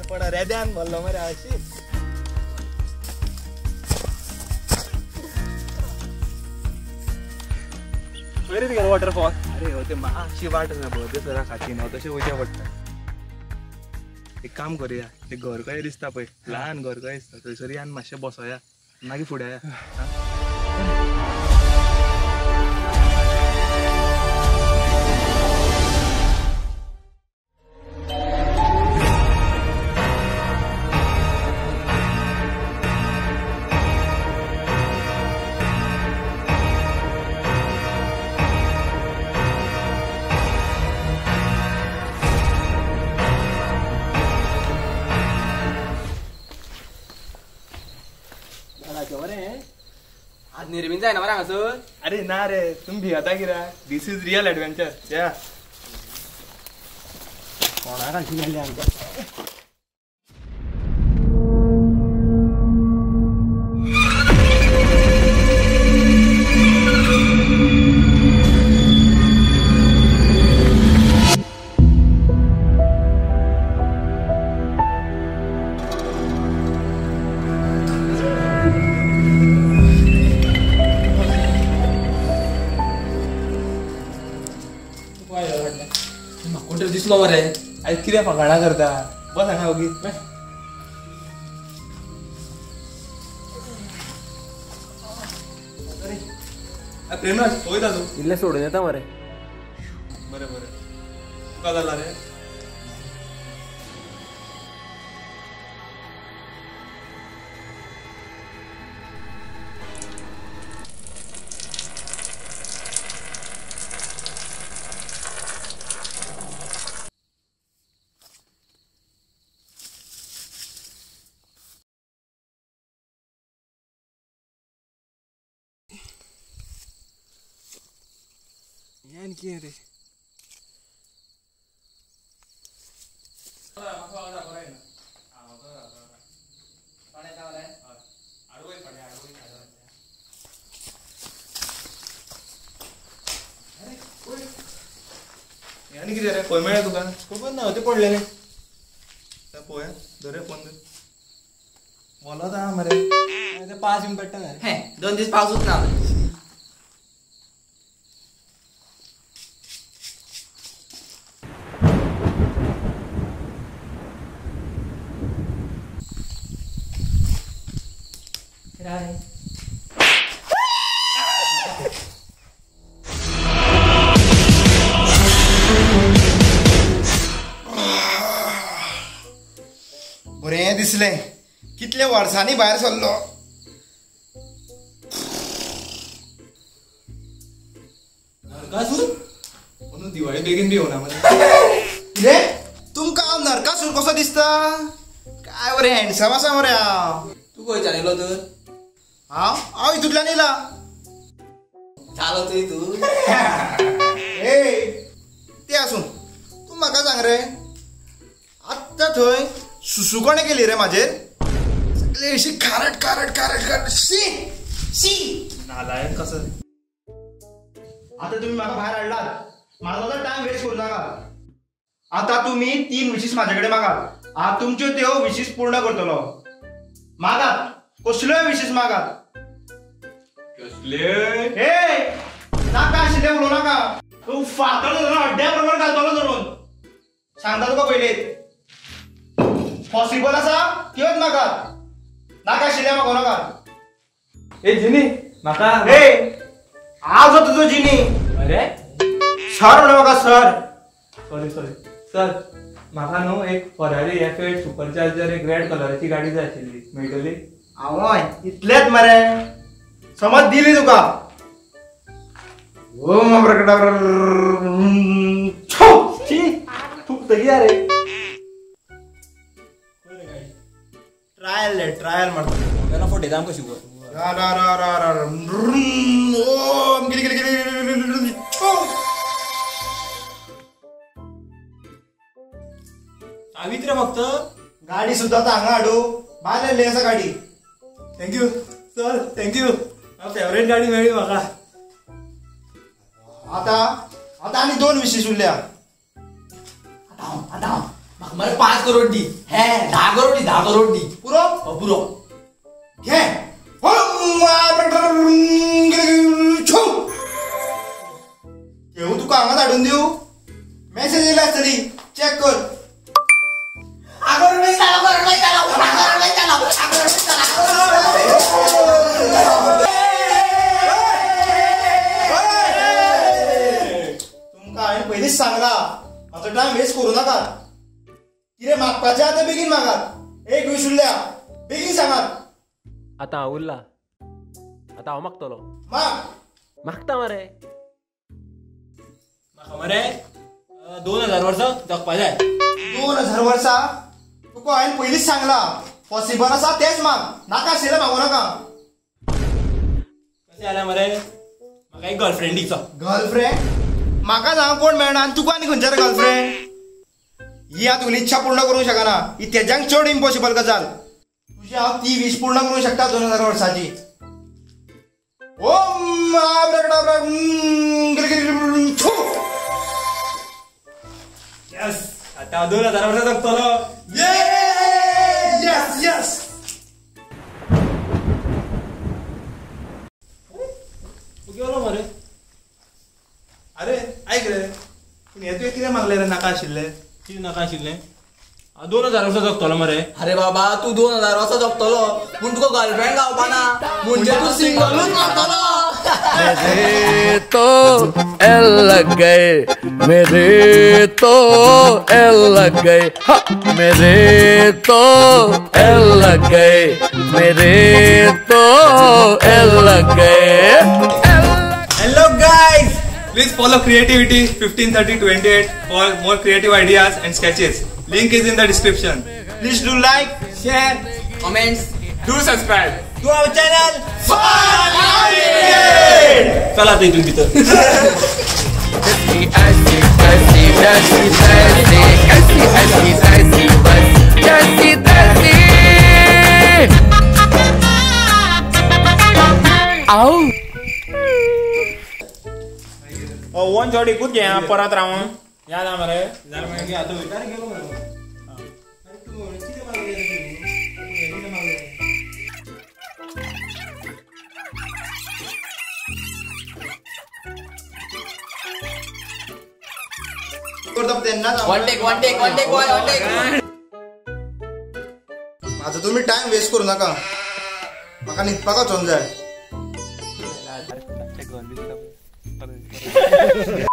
पण रेद्यान भरलो मरे अशी. खंय रे तुगेलो वॉटरफॉल? अरे हो ते मातशी वाट आसा पळय ते सरा खातीन हांव तशें वयचें पडटा. एक काम करुया, ते घर कशें दिसता पळय, ल्हान घर कशें दिसता थंयसर या आनी मातशें बसोया, मागीर फुडें या. निर्मीन जायना मरे हांगासर. अरे ना रे, तुमी भियेता कित्याक? This is real adventure. या कोणाक घालशी गेल्ली आमकां. दिसलो मरे. आयज कितें फकाणां करता? बस हांगा ओगी. प्रेमराज वयता तूं? इल्लें सोडून येता मरे. बरें बरें, तुका जालां रे? आनी कितें रे? आनी कितें रे, खंय मेळ्ळें तुका? खबर ना, तें पडलेलें. पळोवया, धर फोन धर. वोलोत आहा मरे. पांच येवन पडटा रे. 2 दीस पावसूच ना. बरें दिसलें, कितल्या वर्सांनी भायर सरलो. नरकासूर? अंदू दिवाळी बेगीन बी येवना मरे. कितें तुमकां हांव नरकासूर कसो दिसता? काय बरें हँडसम आसा मरे हांव. तूं खंयच्यान येयलो तर? हांव हांव हितूंतल्यान येयला. जालो थंय तूं. ए तें आसूं, तूं म्हाका सांग रे, आत्तां थंय सुसू कोणें केली रे म्हाजेर? सगळी अशी खारट खारट खारट खारट. शी शी, नालायक कसो. आतां तुमी म्हाका भायर हाडलात, म्हाजो आतां टायम वेस्ट करूं नाका. आतां तुमी 3 विशीस म्हाजे कडेन मागात, हांव तुमच्यो त्यो विशीस पूर्ण करतलो. मागात, कसल्योय विशीस मागात. कसल्यो? हे नाका आशिल्लें उलोवं नाका. तूं फातर धरून हड्ड्या बरोबर घालतलो धरून, सांगता तुका पयलींच. पॉसिबल आसा त्योच मागात, नाका आशिल्लें मागो नाका. ए जिनी म्हाका. ए हांव जो तुजो जिनी. अरे सर म्हणून म्हाका सर. सॉरी सॉरी सर, म्हाका न्हू एक फरारी F8 supercharger एक रेड कलराची गाडी जाय आशिल्ली, मेळटली? आवय इतलेच मरे, समज दिली तुका. ओम प्रकट थुकतगी रे. ट्रायल रे, ट्रायल मारता. केन्ना फटयता आमकां शिकोय. रा रा रा रा रा ओम गिली गिली गिली. चावीत रे फक्त. गाडी सुद्दां आतां हांगा हाडू, भायर लायिल्ली आसा गाडी. Thank you sir, thank you. Favourite गाडी मेळ्ळी म्हाका. आतां आतां आनी 2 विशीस उरल्या. आतां हांव आतां हांव मरे 5 करोड दी. हे 10 करोड दी, 10 करोड दी. पुरो पुरो घे. घेऊ तुका हांगा धाडून दिवं. मेसेज येयला आसतली, चॅक कर. तुमकां हांवें पयलींच सांगला म्हाजो टायम वेस्ट करूं नाकात. कितें मागपाचें आहा तें बेगीन मागात. एक वीस उरल्या, बेगीन सांगात. आतां हांव उरला, आतां हांव मागतलो. माग मागता मरे. म्हाका मरे 2000 वर्सां जगपा जाय. 2000 वर्सां? तुका हांवें पयलींच सांगला पॉसिबल आसा तेंच माग, नाका आशिल्लें मागूं नाका. कशें जालें मरे, म्हाका एक गर्लफ्रेंड दिचो. गर्लफ्रेंड? म्हाका सांग कोण मेळना आनी तुका आनी खंयच्या गर्लफ्रेंड? ही आतां तुगेली इच्छा पूर्ण करूंक शकना, ही तेज्यान चड इम्पॉसिबल गजाल. तुजी हांव ती वीश पूर्ण करूंक शकता 2000 वर्सांची. ओम. यस, आतां 2000 वर्सां जगतलो. Yes yes. गेलो मरे. अरे आयक रे, पूण हें तुवें कितें मागलें रे नाका आशिल्लें? कितें नाका आशिल्लें? 2000 वर्सां जगतलो मरे. अरे बाबा तूं 2000 वर्सां जगतलो पूण तुका गर्लफ्रेंड गावपाना म्हणजे तूं सिंगलूच मरतलो. मेरे तो एल लग गए, मेरे तो एल लग गए, हा, मेरे तो एल लग गए, मेरे तो एल लग गए. Hello guys, please follow Creativity 153028 for more creative ideas and sketches. Link is in the description. Please do like, share, comments, do subscribe to our channel. चला आता इथून भितर. ऐसी ऐसी ऐसी ऐसी ऐसी ऐसी ऐसी बस जैसी तैसी. आओ वन शॉट एकूच घे परत रावन याद आहा मरे. आतां वयता गेलो मरे. One take, one take, one take, one take. म्हाजो तुमी टायम वेस्ट करूं नाका, म्हाका न्हिदपाक वचोंक जाय. घर दिसता.